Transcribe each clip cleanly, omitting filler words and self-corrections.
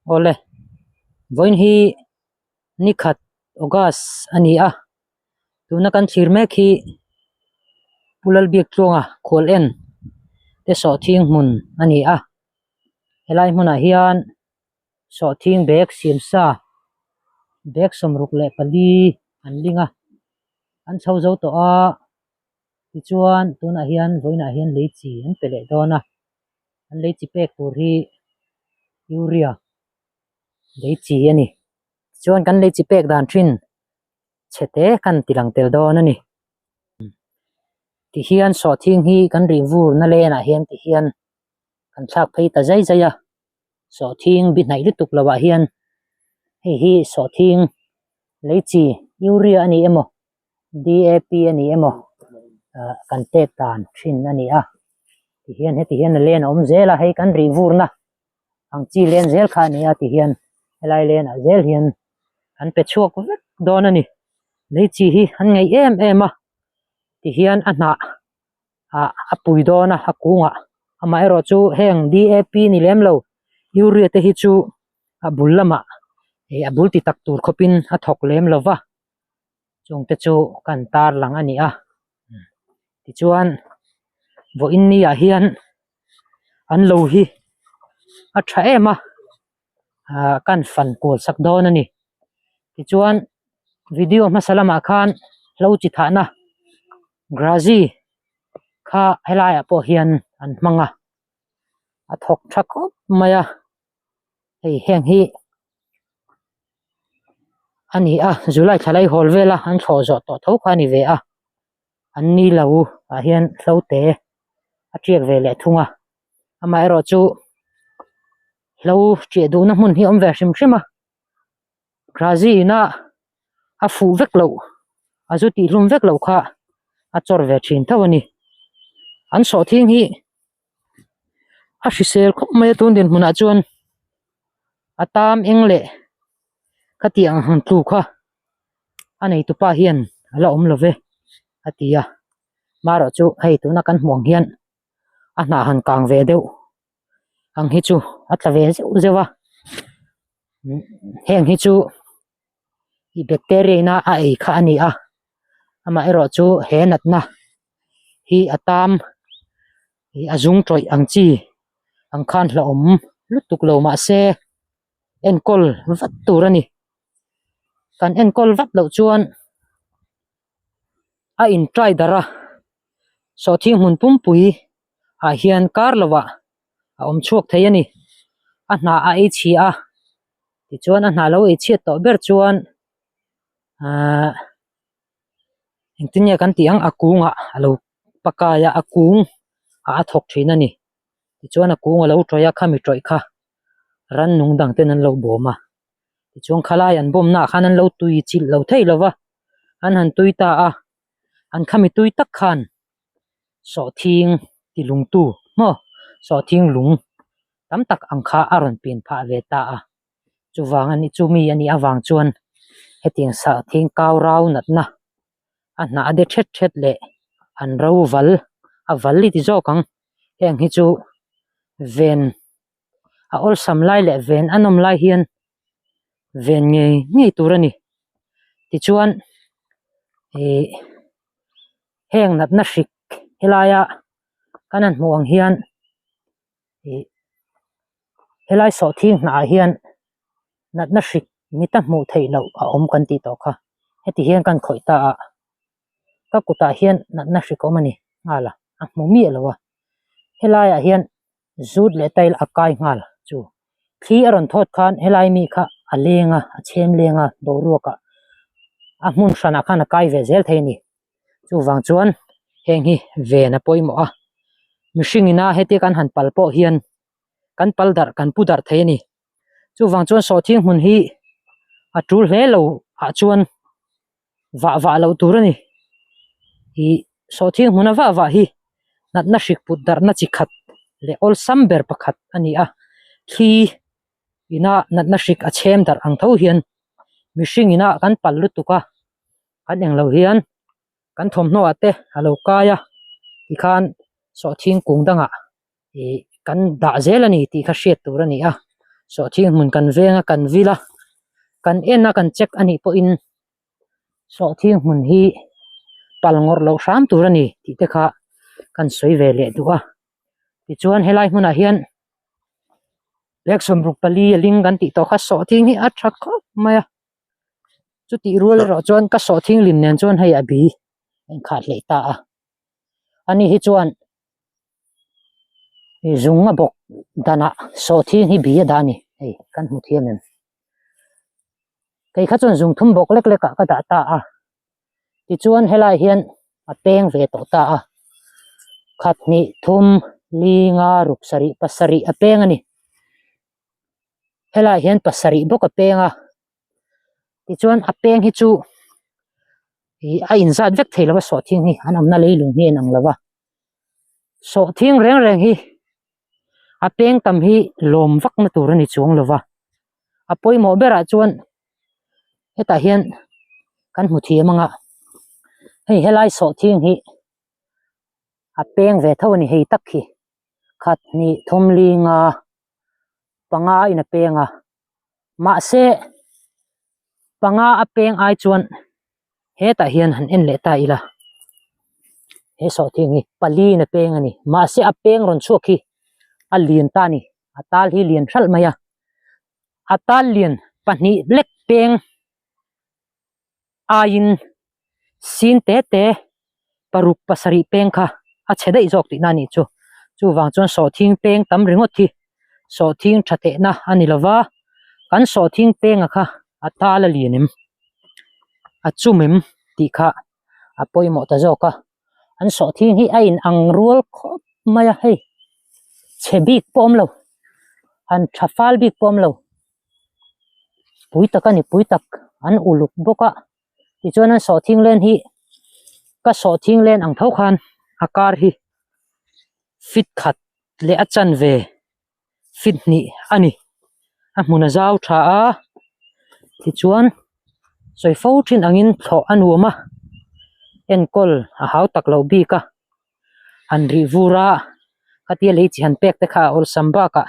Awle vawiin hi nikhat August a ni a tuna kan thlir mek hi Pu Lalbiaktluanga khual en te sawhthing hmun a ni a helai hmunah hian sawhthing bag siam sa bag 64 an ling a an chho zo tawh a. Tichuan tunah hian vawiinah hian lei chi an pe leh dawn a an lei chi pek tur hi urea lei chi a ni tichuan kan lei chi pek dan thin chhe te kan ti lang tel dawn a ni tihian sawhthing hi kan rih vur na len ah hian tihian kan thlak phei ta zai zai a sawhthing bi hnaih lutuk lo ah hian hei hi sawhthing lei chi urea a ni emaw DAP a ni emaw ah kan pek dan thin a ni a tihian heti hian a len a awm zel a hei kan rih vurna ang chi len zel kha a ni a tihian helai lenah zel hian an pe chhuak vek dawn a ni lei chi hi an ngaih em em a tihian a hnah ah a pui dawn a a kungah amaherawh chu heng DAP ni lem lo urea te hi chu a bul lamah ih a bul ti tak tur khawpin a thawk lem lo va. Chung te chu kan tar lang a ni a tichuan vawiin ni ah hian an lo hi a tha em a ah kan fan kual sak dawn a ni tichuan video hmasa lamah khan hlo chi thahna grazi kha helai ah pawh hian an hmang a a thawk tha khawp mai a. Hei heng hi a ni a July thla lai hawl vel a an thlawh zawh tawh tho kha a ni ve a an ni lo ah hian hlo te a tiak ve leh thung a amaherawh chu hlo tiah duhna hmun hi a awm ve hrim hrim a Razi ina a fuh vek loh a zu tih hlum vek loh kha a chawr ve thin tho a ni an sawhthing hi. A hrisel khawp mai a tun dinhmunah chuan a tam eng leh khati ang han tlu kha a neitupa hian a la awm lo ve a ti a marawh chu hei tuna kan hmuh ang hian a hnah han kang ve deuh ang hi chu a tla ve zeuh zeuh a heng hi chu ih bacteria in a a ei kha a ni a amaherawh chu he natna hi a tam ih a zung tawih ang chi ang khan hlauhawm lutuk lo mahse enkawl vat tur a ni kan enkawl vat loh chuan a in try darh a sawhthing hmun pumpui ah hian kar lovah a awm chhuak thei a ni a hnah a ei chhi a tichuan a hnah lo ei chhiat tawh ber chuan ahh engtin nge kan tih ang a kungah a lo pakai a a kung ah a thawk thin a ni tichuan a kung a lo tawih a khami tawih kha rannung dang ten an lo bawm a tichuan khalai an bawm naah khan an lo tui chilh lo thei lo va an han tui ta a an khami tui tak khan sawhthing ti lungtu maw sawhthing lung tam tak ang kha a rawn pian phah ve ta a chuvang a ni chumi a nih avang chuan hetiang sawhthing kau rau natna a hnah de thet thet leh an ro val a val i ti zawk ang heng hi chu ven a awlsam lai leh ven a nawm lai hian ven ngei ngei tur a ni tichuan ih heng natna hrik helaia kan han hmuh ang hian ih helai sawhthing hnah ah hian natna hrik mita hmuh theih loh a awm kan tih tawh kha heti hian kan khawih ta a ka kutah hian natna hrik a awm a ni nghal a a hmu miah lo a helai ah hian zut leh tail a kai nghal chu thli a rawn thawt khan helai mi kha a leng a a chhem leng a boruak ah a hmun hranah khan a kai ve zel thei a ni chuvang chuan heng hi ven a pawimawh a mihring ina hetia kan han pal pawh hian kan pal darh kan pu darh thei a ni chuvang chuan sawhthing hmun hi a tul hle lo ah chuan vah vah loh tur a ni ih sawhthing hmuna vah vah hi natna hrik put darhna chi khat leh awlsam ber pakhat a ni a thli ina natna hrik a chhem darh ang tho hian mihring ina kan pal lutuk a kan englo hian kan thawmhnaw ah te a lo kai a tikhan sawhthing kung dangah ih. Kan dah zel a ni tih kha hriat tur a ni a, sawhthing hmun kan veng a kan vil a, kan en a kan check a nih pawhin sawhthing hmun hi pal ngawrh loh hram tur a ni tih te kha kan sawi ve leh duh a. Tichuan helai hmunah hian bag sawmruk pali a ling kan tih tawh kha sawhthing hi a tha khawp mai a, chutih rual erawh chuan ka sawhthing lim nen chuan hei a bi a inkhah hleih ta a, ani hi chuan Zung a bawk danah sawhthing hi bi a dah a ni hei kan hmu thiam em kei kha chuan zung thum bawk lek lek ah ka dah ta a tichuan helai hian a peng ve tawh ta a khat hnih thum li nga ruk sarih pasarih a peng a ni helai hian pasarih bawk a peng a tichuan a peng hi chu ih a inzat vek thei lo a sawhthing hi an awmna leilung hi a inang lo va sawhthing reng reng hi a peng tam hi lawm vak na tur a ni chuang lo va a pawimawh berah chuan hetah hian kan hmu thiam ang a hei helai sawhthing hi a peng ve tho a ni hei tak hi khat hnih thum li nga panga in a peng a. Mahse, panga a peng ai chuan hetah hian han en leh ta ila. He sawhthing hi pali in a peng a ni. Mahse, a peng rawn chhuak hi a lian ta a ni. A tal hi lian hralh mai a. A tal lian pahnih lek peng aiin sin te te paruk pasarih peng kha a chhe daih zawk tihna a nih chu. Chuvang chuan sawhthing peng tam ringawt hi sawhthing tha tehna a ni lova, kan sawhthing penga kha a tal a lian em, a chum em tih kha a pawimawh ta zawk a. An sawhthing hi a in ang rual khawp mai a hei, chhe bik pawh a awm lo, han tha fal bik pawh a awm lo. Pui tak a ni pui tak an uluk bawk a tichuan an sawhthing len hi ka sawhthing len ang tho khan a kar hi fit khat leh a chanve fit hnih a ni a hmun a zau tha a tichuan sawi fo thin angin thlawh a nuam a enkawl a hau tak loh bik a han rih vur a khatia lei chi han pek te kha a awlsam bakah.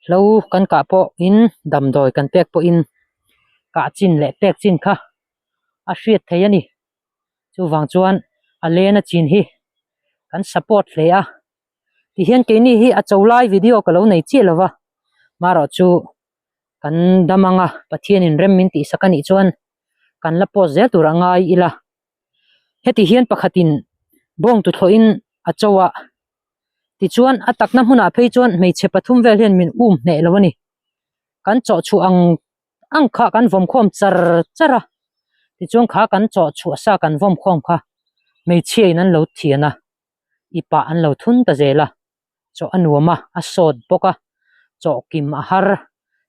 Hlo kan kah pawhin damdawi kan pek pawhin kah chin leh pek chin kha a hriat thei a ni. Chuvang chuan a len a chin hi kan support hle a. Tihian keini hi a cho lai video ka lo nei chiah lo va, marawh chu kan dam anga Pathianin rem min tihsak a nih chuan kan la post zel tur a ngai ila. Heti hian pakhatin bawng tuthlawhin a cho a. Tichuan, a takna hmunah phei chuan hmeichhe pathum vel hian min um hneh lo a ni. Kan chawh chhuah ang ang kha kan vawm khawm char char a, tichuan kha kan chawh chhuah sa kan vawm khawm kha hmeichhia in an lo thian a, i pah an lo thun ta zel a, chawh a nuam a, a sawt bawk a, chawh kim a har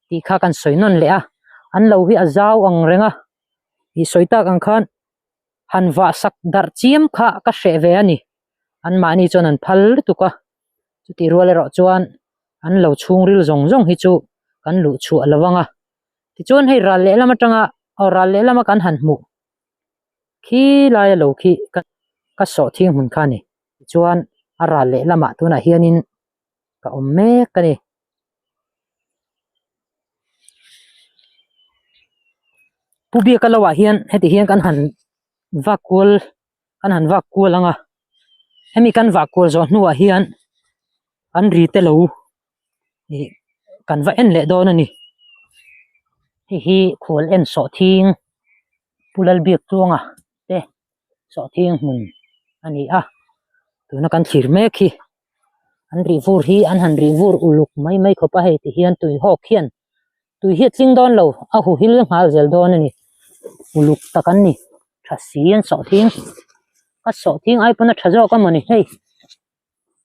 tih kha kan sawi nawn leh a, an lo hi a zau ang reng a, i sawi tak ang khan han vah sak darh chiam kha ka hreh ve a ni. Anmahni chuan an phal lutuk a, chutih rual erawh chuan an lo chhungril zawng zawng hi chu kan luh chhuah lo ang a. Tichuan hei ral lehlam atanga aw ral lehlama kan han hmuh khi laia lo khi ka sawhthing hmun kha a ni. Tichuan a ral lehlamah tunah hianin ka awm mek a ni. Pu Biaka lo ah hian heti hian kan han vak kual kan han vak kual ang a hemi kan vak kual zawh hnuah hian an ri te lo ih kan va en leh dawn a ni hei hi khual en sawhthing Pu Lalbiaktluanga te sawhthing hmun a ni a tuna kan thlir mek hi an rih vur hi an han rih vur uluk mai mai khawp a hei ti hian tui hawk hian tui hi a tling dawn lo a hu hil nghal zel dawn a ni uluk tak an ni tha si an sawhthing a sawhthing ai pawn a tha zawk a mawni hei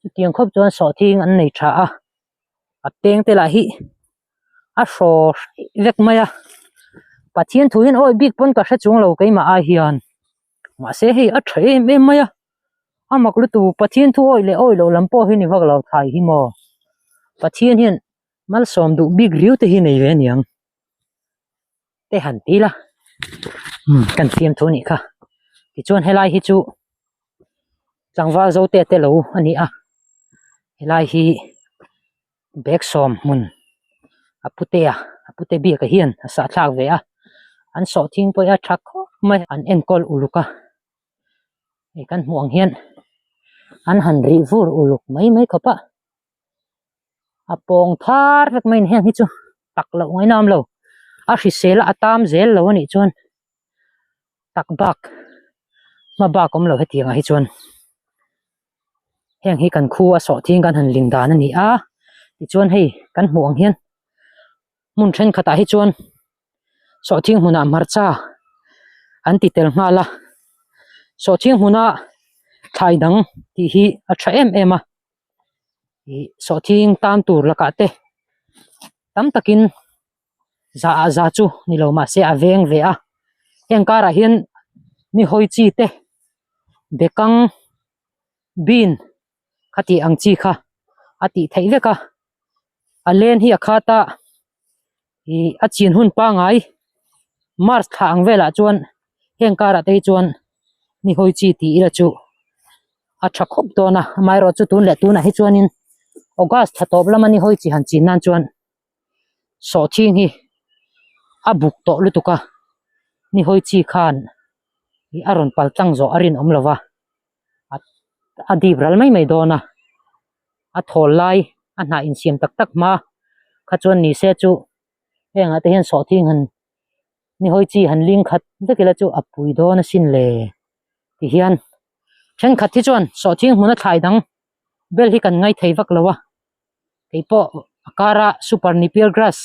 chutiang khawp chuan sawhthing an nei tha a a peng te lah hi a hraw hraih vek mai a Pathian thu hian awi bik pawn ka hre chung lo keimah ai hian mahse hei a tha em em mai a a mak lutuk Pathian thu awi leh awi loh lam pawh hi ni vak lo thai hi maw Pathian hian malsawm duh bik riau te hi nei ve aniang te han ti la umm kan fiam thu anih kha tichuan helai hi chu tlangval zo te te lo a ni a helai hi. Bag sawm hmun a putea a pute biak ah hian a sah thlak ve a an sawhthing pawh hi a tha khawp mai an enkawl uluk a hei kan hmuh ang hian an han rih vur uluk mai mai khawp a a pawng thar vek mai a ni heng hi chu tak loh ngaihna a awm lo a hrisel a a tam zel lo a nih chuan tak bak hma bak awm lo hetiang ah hi chuan. Heng hi kan khu a sawhthing kan han ling dan a ni a tichuan hei kan hmuh ang hian hmun thenkhatah hi chuan sawhthing hmunah hmarcha an ti tel nghal a sawhthing hmuna thlai dang tih hi a tha em em a ih sawhthing tan tur lakah te tam takin za ah za chu ni lo mahse a veng ve a heng karah hian ni hawi chi te bekang bean kha tih ang chi kha a tih theih vek a a len hi a khat a ih a chin hun pangai march thla ang velah chuan heng karah te hi chuan ni hawi chi tih ila chu a tha khawp dawn a amaherawhchu tun leh tunah hi chuanin august thla tawp lama ni hawi chi han chin nan chuan. Sawhthing hi a buk tawh lutuk a ni hawi chi khan ih a rawn pal tlang zawh a rinawm lo va a dip ral mai mai dawn a a thawl lai a hnah insiam tak tak hma kha chuan ni se chu heng ah te hian sawhthing han ni hawi chi han ling khat vek ila chu a pui dawn asin le ti hian thenkhat hi chuan sawhthing hmuna thlai dang bel hi kan ngaithei vak lo a. Kei pawh a kara super napier grass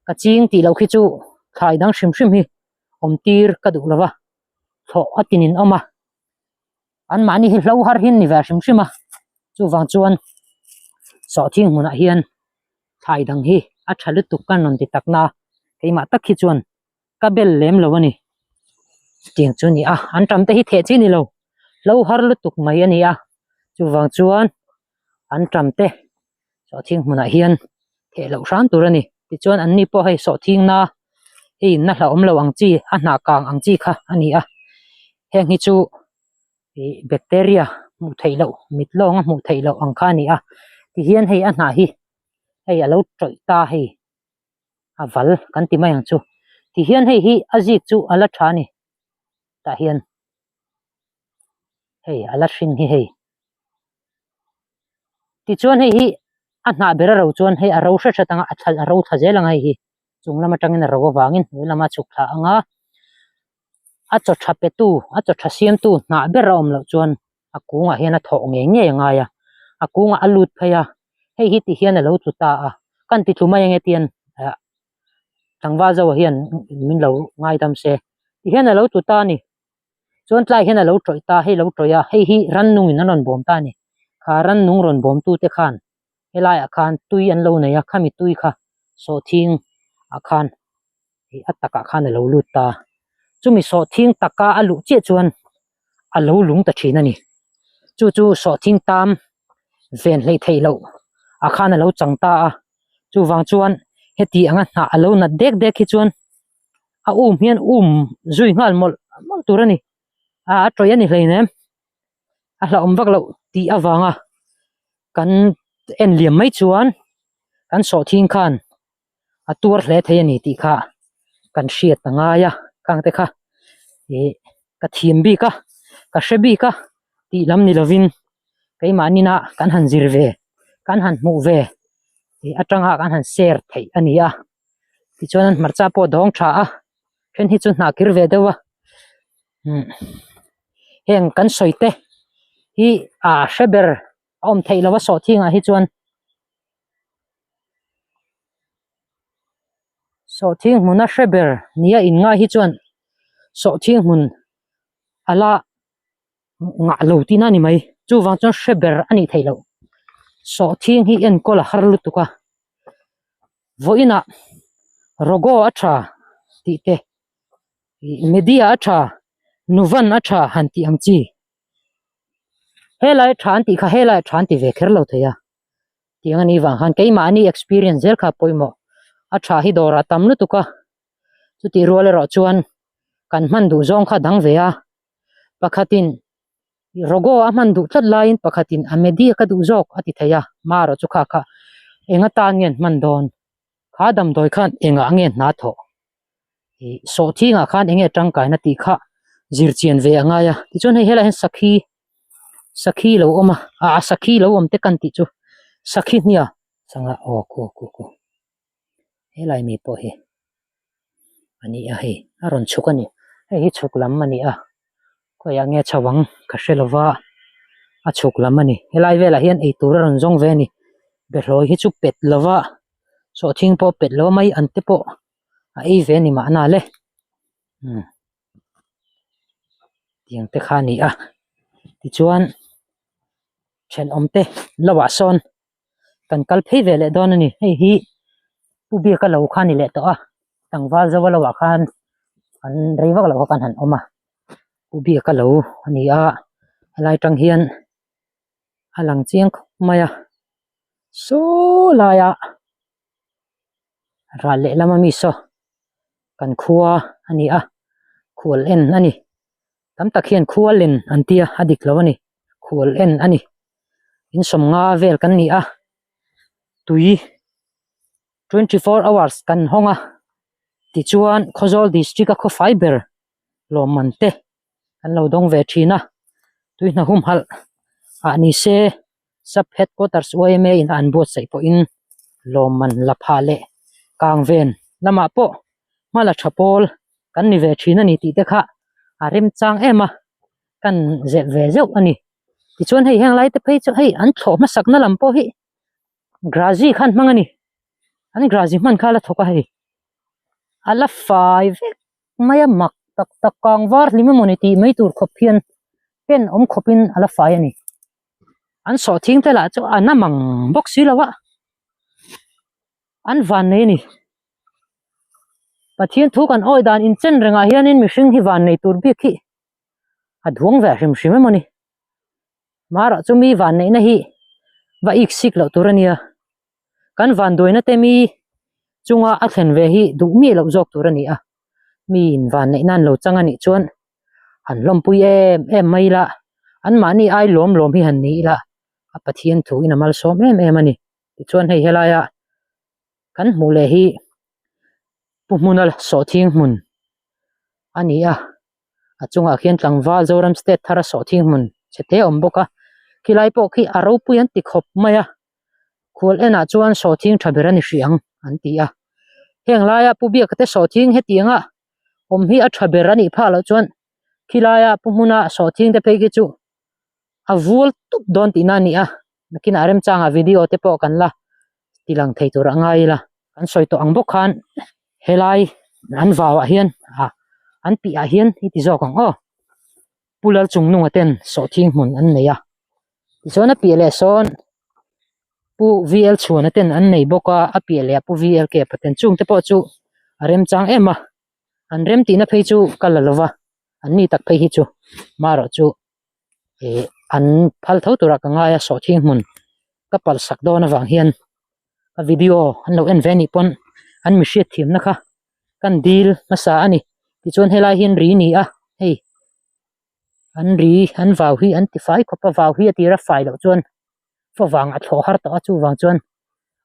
ka ching tih loh khi chu thlai dang hrim hrim hi awm tir ka duh lo va thlawh a tin in awm a an mahni hi hlo har hin ni ve hrim hrim a chuvang chuan sawhthing hmunah hian thlai dang hi a tha lutuk ka rawn ti tak na keimah tak hi chuan ka bel lem lo a ni tiang chu a ni a an tam te hi theh chi a ni lo hlo har lutuk mai a ni a chuvang chuan. an ṭam te sawhthing hmunah hian theh loh hram tur a ni tichuan an ni pawh hei sawhthing na hei na hlauhawm lo ang chi a hnah kang ang chi kha a ni a heng hi chu ih bacteria hmuh theih loh mit lawnga hmuh theih loh ang kha a ni a tihian hei a hnah hi hei a lo tawih ta hei a val kan ti mai ang chu tihian hei hi a zik chu a la tha a ni tah hian hei a la hring hi hei. Tichuan hei hi a hnah ber a ro chuan hei a ro hret hret ang a, a thal a ro thla zel ang a hei hi chung lam atangin a ro avangin hnuai lama chhuk thla ang a, a chaw tha pe tu a chaw tha siam tu hnah ber a awm loh chuan a kungah hian a thawh ngei ngei a ngai a, a kungah a lut phei a, hei hi ti hian a lo tlu ta a, kan ti tlu mai ang e tian ah tlangval zo ah hian min lo ngaidam se ti hian a lo tlu ta a ni. Chuan tlai hian a lo tawih ta, hei lo tawih a, hei hi rannung in an rawn bawm ta a ni. Kha rannung rawn bawm tu te khan helaiah khan tui an lo nei a, khami tui kha sawhthing ah khan ih a takah khan a lo lut ta. Chumi sawhthing taka a luh chiah chuan a lo lung ta thin a ni. Chu chu sawhthing tam ven hleih theih loh ah khan a lo chang ta a, chuvang chuan heti anga hnah a lo nat dek dek hi chuan a um hian um zui nghal mawlh mawlh tur a ni a a tawih a ni hleinem a hlauhawm vak loh tih avanga kan en liam mai chuan kan sawhthing khan a tuar hle thei a ni tih kha kan hriat a ngai a khang te kha ih ka thiam bik a ka hre bik a tih lam ni lovin keimahni na kan han zir ve kan han hmuh ve tih atanga kan han share theih a ni a. Tichuan an hmarcha pawh a dawng tha a then hi chu hnah kir ve deuh a umm heng kan sawi te hi ah hre ber a awm theih loh a sawhthing ah hi chuan sawhthing hmuna hre ber nia in ngai hi chuan sawhthing hmun a la ngah lo tihna a ni mai chuvang chuan hre ber a nih theih loh sawhthing hi enkawl a har lutuk a vawiinah rogo a tha tih te ih media a tha nuvan a tha han tih ang chi helai tha an tih kha helai tha an ti ve kher lo thei a tiang a nih vang khan keimahni experience zel kha pawimawh a tha hi dawrah tam lutuk a chutih rual erawh chuan kan hman duh zawng kha dang ve a pakhatin rogo a hman duh tlat laiin pakhatin a media ka duh zawk a ti thei a marawh chu kha kha. Eng atan nge an hman dawn? Kha damdawi khan engah nge hna thawh? Ih sawhthingah khan enge tangkaina tih kha zir chian ve a ngai a. Tichuan hei helaiah hian sakhi sakhi lo awm a, ah sakhi lo awm te kan tih chu sakhi hnia changa aw khu khu khu helai mi pawh hi a ni a hei a rawn chhuk a ni. Hei hi chhuk lam a ni a khawiah nge chho ang ka hre lo va a chhuk lam a ni. Helai velah hian eitur a rawn zawng ve a ni. Behlawi hi chu pet lo va sawhthing pawh pet lo mai an te pawh a ei ve a ni mahna le umm tiang te kha a ni a tichuan thenawm te lo ah sawn kan kal phei ve leh dawn a ni hei hi pu biaka lo kha a ni leh tawh a tlangval zo a lo ah khan an rei vak loh kha kan han awm a pu biaka lo a ni a helai tang hian a lang chiang khawp mai a saw laiah ral lehlam ami saw kan khua a ni a khual en a ni tam tak hian khua len an tia a dik lo a ni khual en a ni in sawmnga vel kan ni a tui 24 hours kan hawng a tichuan Khawzawl district a khawfai ber lawmman te kan lo dawng ve thin a tui hna humhalh ah ni se sub headquarters yma in a an buatsaih pawhin lawmman la phah leh kang ven lamah pawh hma la tha pawl kan ni ve thin a ni tih te kha a remchang em a kan zep ve zeuh a ni tichuan hei heng lai te phei chu hei an thlawh hmasak na lam pawh hi grazi khan hmang a ni an grazi hman kha a la thawk a hei a la fai vek mai a mak tak tak kang var hlim emawni tih mai tur khawp hian pen awm khawpin a la fai a ni. An sawhthing te lah chu a na mang bawk si lo a an van nei a ni Pathian thu kan awi dan inchen rengah hianin mihring hi van nei tur bik hi a duang ve hrim hrim emaw ni marawh chu mi van neihna hi va ik sik loh tur a nia kan vanduaina te mi chunga a thlen ve hi duh miah loh zawk tur a ni a mi in van neihna an lo chang a nih chuan. han hlawmpui em em mai ila anmahni ai lawm lawm hi han ni ila a Pathian thu in a malsawm em em a ni tichuan hei helaia kan hmuh leh hi pu hmuna sawhthing hmun a ni a a chungah khian tlangval Zoram state thara sawhthing hmun chhe te a awm bawk a khilai pawh khi a ropui an ti khawp mai a khual enah chuan sawhthing tha ber a ni hrih ang an ti a heng laia pu biaka te sawhthing hetianga awm hi a tha ber a nih phah loh chuan khilaia pu hmuna sawhthing te phei khi chu a vul tup dawn tihna a ni a nakinah remchangah video te pawh kan la ti lang thei tur a ngai ila kan sawi tawh ang bawk khan helai an vau ah hian ah an piah ah hian i ti zawk ang aw pu lal chung nunga ten sawhthing hmun an nei a tichuan a piah leh sawn Pu VL Chhuana ten an nei bawk a, a piah leh ah Pu VL Kepa ten chung te pawh chu a remchang em a, an rem tihna phei chu ka la lova, an ni tak phei hi chu marawh chu ih an phal tho turah ka ngai a sawhthing hmun ka palh sak dawn avang hian ka video an lo en ve anih pawn an mi hriat thiamna kha kan dil hmasa a ni tichuan helai hian ri ni a hei. An ri an vau hi an ti fai khawp a vau hi a tira fai loh chuan favang a thlawh har tawh a chuvang chuan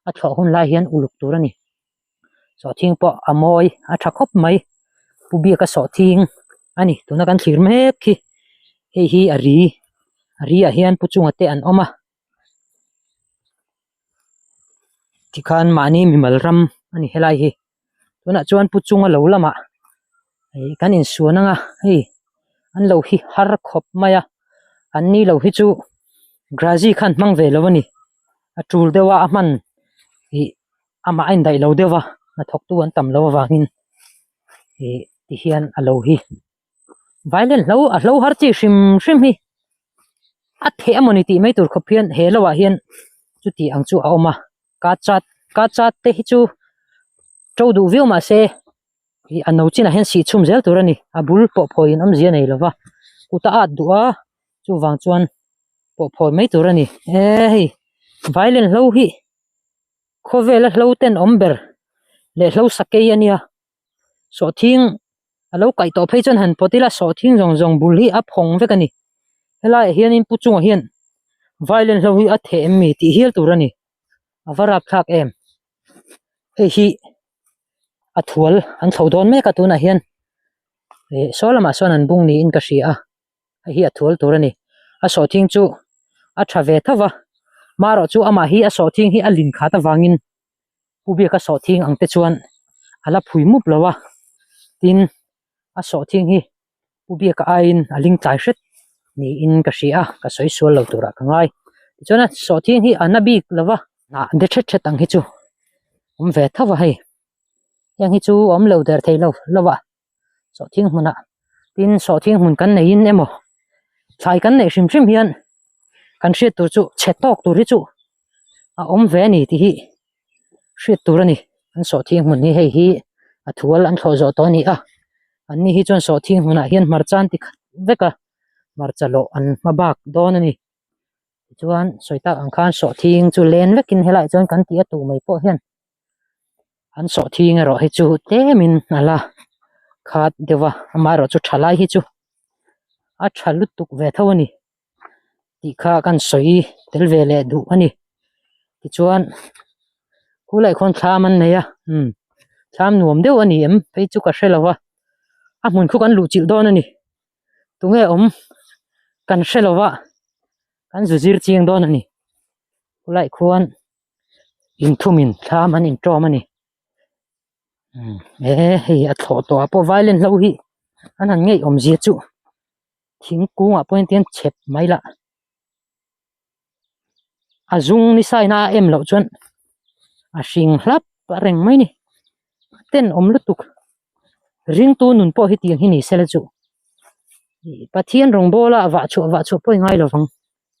a thlawh hun lai hian uluk tur a ni sawhthing pawh a mawi a tha khawp mai pu biaka sawhthing a ni tuna kan thlir mek hi hei hi a ri a ri ah hian pu chunga te an awm a tikhan mahni mimal ram a ni helai hi. Tunah chuan pu chunga lo lamah ih kan insuan anga hei an lo hi har khawp mai a an ni lo hi chu grazi khan hmang ve lo a ni a tul deuh a a hman ih amah a indaih lo deuh a hnathawk tu an tam loh avangin ih tihian a lo hi violent hlo a hlo har chi hrim hrim hi a theh amawni tih mai tur khawp hian he lo ah hian chuti ang chu a awm a. Ka chat ka chat te hi chu to duh viau mah se ih a no chinah hian sih chhum zel tur a ni a bul pawh phawi in awmzia nei lova kut a at duh a chuvang chuan pawh phawi mai tur a ni e hei violin hlo hi khawvela hlo ten awm ber leh hlo sakei a nia sawhthing a lo kaih tawh phei chuan han pawt ila sawhthing zawng zawng bul hi a phawng vek a ni helaiah hianin pu chungah hian violin hlo hi a theh em mi tih hial tur a ni. A va rap thlak em hei hi a thual an thlo dawn mek a tunah hian ih saw lamah sawn an bung niin ka hria a hei hi a thual tur a ni a sawhthing chu a tha ve tho va marawh chu amah hi a sawhthing hi a lin khat avangin pu biaka sawhthing ang te chuan a la phui mup lo a tin a sawhthing hi Pu Biaka aiin a ling tlai hret niin ka hria a, ka sawi sual lo turah ka ngai. Tichuan a sawhthing hi a na bik lo va, hnah de thet thet ang hi chu awm ve tho a hei. Heng hi chu awm lo der thei lo lo a sawhthing hmunah tin sawhthing hmun kan neiin emaw thlai kan neih hrim hrim hian kan hriat tur chu chhe tawk tur hi chu a awm ve a ni tih hi hriat tur a ni. An sawhthing hmun hi hei hi a thual an thlawh zawh tawh a ni a. An ni hi chuan sawhthing hmunah hian hmarcha an ti khat vek a hmarcha lawh an hma bak dawn a ni tichuan sawi tak ang khan sawhthing chu len vekin helaiah chuan kan tih a tu mai pawh hian an sawhthing erawh hi chu tlemin a la khat deuh a amaherawh chu tha lai hi chu a tha lutuk ve tho a ni. tih kha kan sawi tel ve leh duh a ni tichuan khulai khawn thlam an nei a umm thlam nuam deuh a ni em phei chu ka hre lo a a hmun khu kan luh chilh dawn a ni tunge awm kan hre lo a kan zu zir chiang dawn a ni khulai khuan inthumin thlam an inṭawm a ni umm e hei a thlawh tawh ah pawh violin hlo hi an han ngei awmzia chu. Thingkungah pawh hian chhep mai lah a zung ni saina a em loh chuan a hring hlap reng mai ni a tenawm lutuk ringtu nun pawh hi tiang hi ni sela chu Pathian rawngbawla vah chhuah vah chhuah pawh i ngai lovang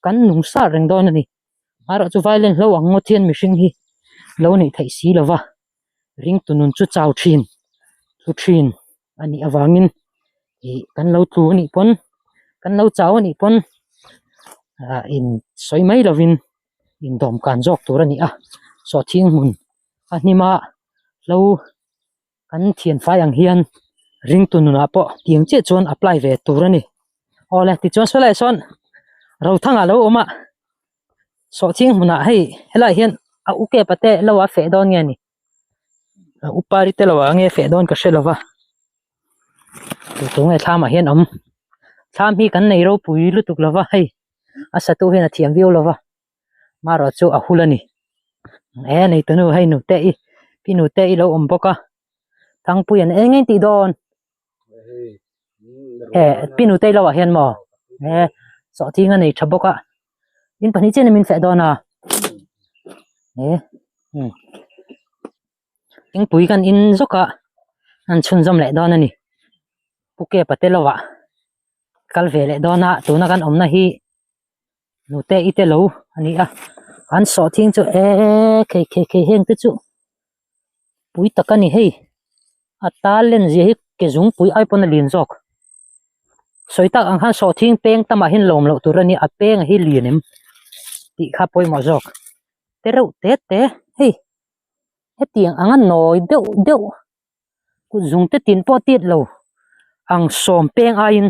kan nung sar reng dawn a ni amaherawh chu violent hlo ang ngawt hian mihring hi lo neih theih si lova ringtu nun chu chau thin thu thin. a nih avangin ih kan lo tlu a nih pawn kan lo chau a nih pawn ah in sawi mai lovin in dawm kan zawk tur a ni a sawhthing hmun a hnim a hlo kan thian fai ang hian ringtu nunah pawh tiang chiah chuan apply ve tur a ni awle tichuan saw laiah sawn Rothanga lo awm a sawhthing hmunah hei helaiah hian a u kepa te lo a feh dawn nge ni. A upa ri te lo ah nge feh dawn ka hre lova tu tu nge thlam ah hian awm thlam hi kan nei ropui lutuk lova hei a satu hian a thiam viau lova marawh chu a hul a ni e nei tunu hei nute i pi nute i lo awm bawk a thangpui an eng eng tih dawn e pi nute i lo ah hian maw e sawhthing a nei tha bawk a in pahnih chian in min feh dawn a e um thingpui kan in zawk a an chhunzawm leh dawn a ni pu kepa te lo ah kal ve leh dawn a tuna kan awmna hi nute i te lo a ni a an sawhthing chu e khei khei khei heng te chu pui tak a ni hei a talent zia hi ke zungpui ai pawn a lian zawk sawi tak ang khan sawhthing peng tamah hian lawm loh tur a ni a peng hi lian em tih kha pawimawh zawk te reuh te te hei hetiang anga nawi deuh deuh kut zung te tin pawh tiat lo ang sawm peng aiin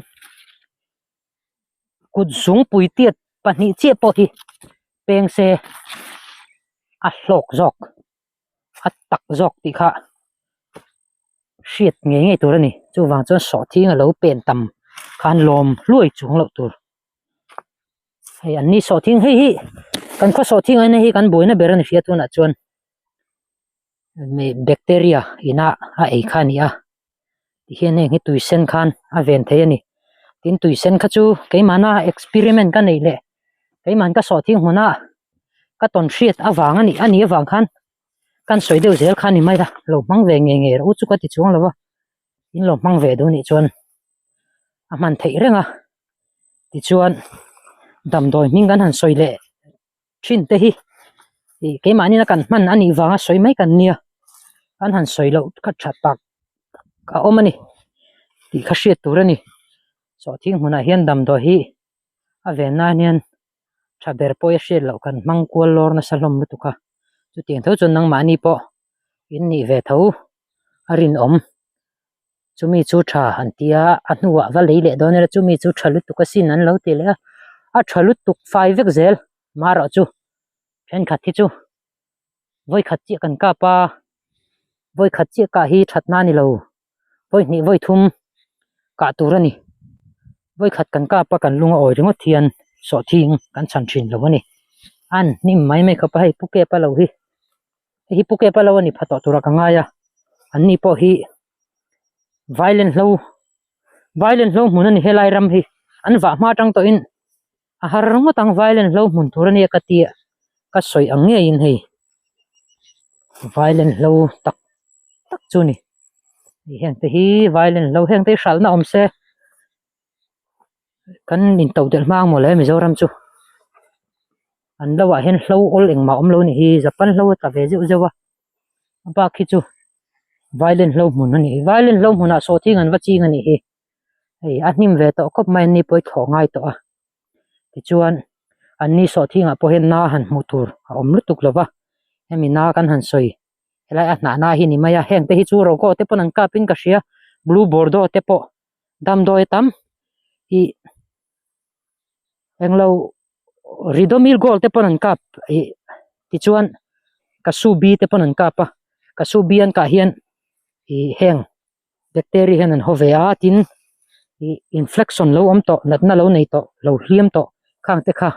kut zungpui tiat pahnih chiah pawh hi peng se a hlawk zawk. a tak zawk tih kha hriat ngei ngei tur a ni chuvang chuan sawhthing a lo pen tam khan lawm hluai chung loh tur hei an ni sawhthing hei hi kan khaw sawhthing aina hi kan buaina ber a ni hria tunah chuan bacteria ina a ei kha a ni a tihian heng hi tui sen khan a ven thei a ni tin tui sen kha chu keimahna experiment ka neih leh keimahn ka sawhthing hmuna ka tawn hriat avang a nih a nih avang khan kan sawi deuh zel kha a ni mai a lo hmang ve ngei ngei rawh u chu ka ti chuang lo va in lo hmang ve duh a nih chuan a hman theih reng a tichuan damdawi hming kan han sawi leh thin te hi ih keimahni a kan hman a nih vanga sawi mai kan nia an han sawi loh kha tha tak a awm a ni tih kha hriat tur a ni sawhthing hmunah hian damdawi hi a ven nan hian tha ber pawh i hriat loh kan hmang kual lawr nasa hlawm lutuk a chutiang tho chuan nangmahni pawh in nih ve tho a rinawm. Chumi chu tha an ti a, a hnuah va lei leh dawn ila chumi chu tha lutuk asin an lo ti leh a, a tha lutuk fai vek zel marawh chu thenkhat hi chu Vawi khat chiah kan kap a, vawi khat chiah kah hi that na a ni lo, vawi hnih vawi thum kah tur a ni. Vawi khat kan kap a kan lung a awi ringawt hian sawhthing kan chhan thin lo a ni. An hnim mai mai khawp a hei pu kep a lo hi, hei hi pu kep a lo a ni pha tawh turah ka ngai a, an ni pawh hi violent hlo violent hlo hmun a ni helai ram hi an vah hma atang tawhin a har ngawt ang violent hlo hmun tur ania ka tia ka sawi ang ngeiin hei violent hlo tak tak chu a ni hei heng te hi violent hlo heng te hi hralhna awm se kan in to delh hma ang mawle Mizoram chu an lo ah hian hlo awl engmah awm lo a ni hi Japan hlo a tla ve zeuh zeuh a a bak hi chu violent hlo hmun a ni violent hlo hmunah sawhthing an va ching a nih hi. Hei a hnim ve tawh khawp mai a ni pawh i thlawh ngai tawh a tichuan an ni sawhthingah pawh hian na han hmuh tur a awm lutuk lo va hemi na kan han sawi helai a hnah na hi a ni mai a heng te hi chu rogo te pawn an kap in ka hria blue bordeaux te pawh damdawi a tam ih englo ridomil gold te pawn an kap ih tichuan kasubi te pawn an kap a kasubi an kah hian ih heng. Bacteria hian an haw ve a tin ih inflection lo awm tawh natna lo nei tawh lo hliam tawh khang te kha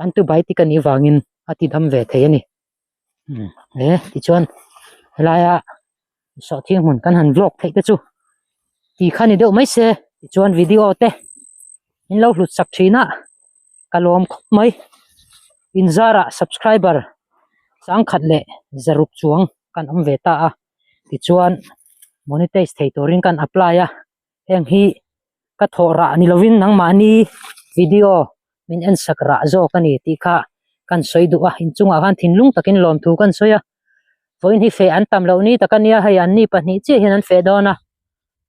antibiotic a nih vangin a ti dam ve thei a ni umm he tichuan helaia sawhthing hmun kan han vlog theih te chu ti kha ni deuh mai se tichuan video te in lo hlut sak thin a ka lawm khawp mai inzarah subscriber sangkhat leh zaruk chuang kan awm ve ta a. Tichuan monetize thei turin kan apply a, heng hi ka thawh rah ni lovin nangmahni video min en sak rah zawk a ni tih kha kan sawi duh a, inchungah khan thinlung takin lawmthu kan sawi a, vawiin hi feh an tam loh ni tak a nia hei an ni pahnih chiah hian an feh dawn a,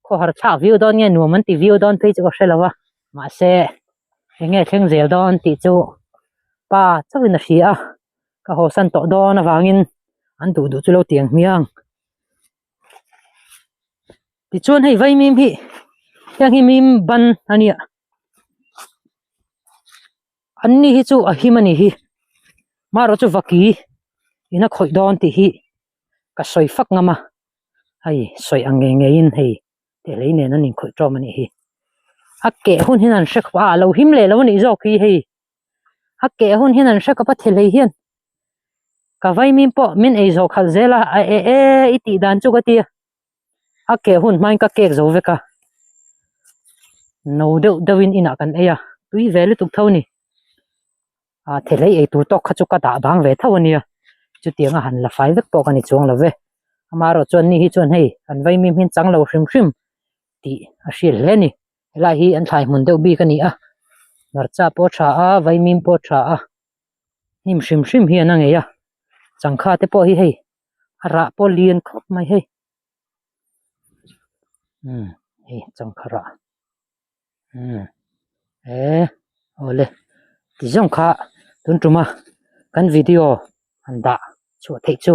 khawhar thlak viau dawn nge nuam an ti viau dawn phei chu ka hre lo a, mahse eng nge thleng zel dawn tih chu pa chauhin a hria a. Ka haw san tawh dawn avangin an duh duh chu lo tiang hmiang. Tichuan hei vaimim hi heng hi mim ban a nia. An ni hi chu a him a ni hi. Marawh chu vaki in a khawih dawn tih hi ka sawi fak ngam a. Hei sawi ang ngei ngeiin hei tehlei nen an inkhawih tawm a nih hi. A keh hun hian an hre khawp a, a lo him leh lo a nih zawk hi hei. A keh hun hian an hre khawp a thelei hian ka vaimim pawh min ei zawh khalh zel a a e e i tih dan chu ka ti a a keh hun hmain ka kek zo vek a no deuh deuhin inah kan ei a tui ve lutuk tho a ni a thelei ei tur tawk kha chu ka dah bang ve tho a nia chutianga han la fai vek pawh ka ni chuang lo ve amaherawh chuan ni hi chuan hei an vaimim hi an chang lo hrim hrim tih a hriat hle a ni. Helai hi an thlai hmun deuh bik a ni a hmarcha pawh a tha a vaimim pawh a tha a hnim hrim hrim hian a ngei a changkha te pawh hi hei a rah pawh lian khawp mai hei umm hei changkha rah umm he awle ti zawng kha tun tuma kan video han dah chhuah theih chu.